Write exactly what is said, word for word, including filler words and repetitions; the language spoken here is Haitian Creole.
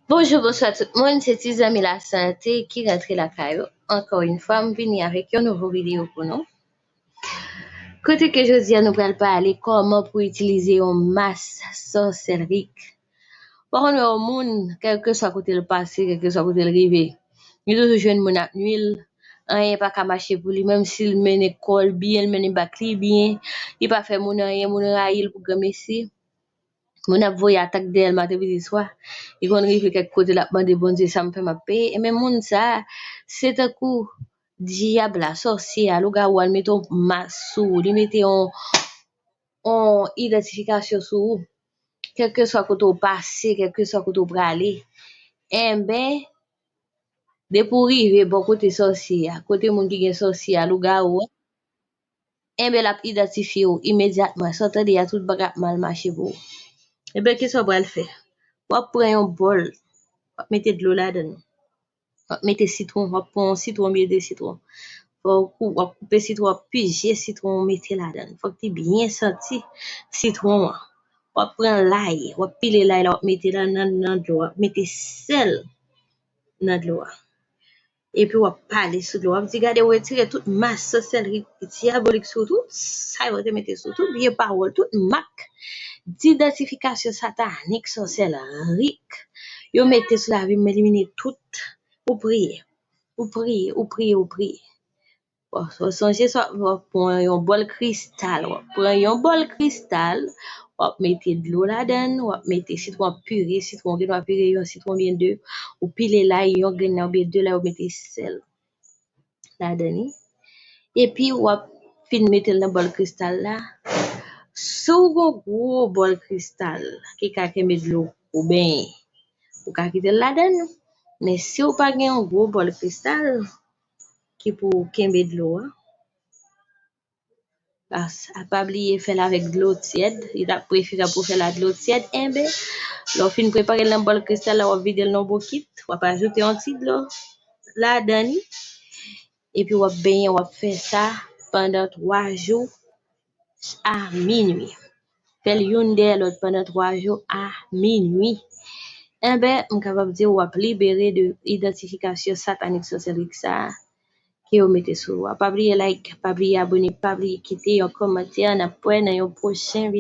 Bonjou, bonswa tout moun, se ti zanmi lasante ki rantre lakay ou. Ankò yon fwa, m vini avèk yon nouvo videyo pou nou. Kote ke jodi a nou pral pale kòman pou itilize yon mas sòsèlrik. Ou konn wè yon moun, kèlkeswa kote l pase, kèlkeswa kote l rive, li toujou jwenn moun ap nui l, anyen pa ka mache pou li, menm si l mennen kò l byen, l mennen bak li byen, li pa fè moun anyen, moun rayi l pou granmesi. Moun ap voye atak dèyè l maten, midi, swa. Li konn rive kèk kote, l ap mande Bondye, "Sa m fè, m ap peye." Ebyen, moun sa a, se tankou dyab la, sòsye a, lougawou a, li mete yon mas sou ou, li mete yon, yon idantifikasyon sou ou. Kèlkeswa kote w pase, kèlkeswa kote w prale. Enben, depi w rive bò kote sòsye a, kote moun ki gen sòsye a, lougawou a, enben, l ap idantifye w imedyatman. Sa w tande a, tout bagay ap mal mache pou ou. Enben, kisa w pral fè? W ap pran yon bòl, w ap mete dlo ladan l. W ap mete sitwon, w ap pran yon sitwon oubyen de sitwon. Fò w kou-, w ap koupe sitwon, w ap pije sitwon, w mete ladan l. Fòk li byen santi sitwon an. W ap pran lay, w ap pile lay la, w ap mete la nan, nan dlo, w ap mete sèl nan dlo a. Epi w ap pale sou dlo. W ap di, "Gade, w retire tout mas sòsèlri dyabolik sou ou, tout sa yo te mete sou ou, tout vye pawòl, tout mak didantifikasyon satanik sòsèlrik yo mete sou lavi m, m elimine tout." Ou priye, ou priye, ou priye, ou priye. Bon, w sonje sa, w ap pran yon bòl kristal, w ap pran yon bòl kristal, w ap mete dlo ladan l, w ap mete sitwon pire, sitwon gen dwa pire yon sitwon oubyen de, ou pile lay, yon grenn lay oubyen de lay, ou mete sèl ladan li. Epi w ap fin mete l nan bòl kristal la. Si w gen yon gwo bòl kristal ki ka kenbe dlo pou benyen, ou ka kite l ladan l. Men si w pa gen yon gwo bòl kristal ki pou kenbe dlo a, a, a pa bliye fè l avèk dlo tyèd. Li t ap preferab pou fè l ak dlo tyèd. Enben, lè w fin prepare l nan bòl kristal la, w ap vide l nan yon bokit. W ap ajoute yon ti dlo ladan li. Epi w ap benyen, w ap fè sa pandan twa jou a minui. Fè l youn dèyè lòt pandan twa jou a minui. Enben, m kapab di w ap libere de idantifikasyon satanik sòsèlrik sa a ke yo mete sou ou a. Pa bliye like, pa bliye abone, pa bliye kite yon kòmantè. N ap wè nan yon pwochen videyo.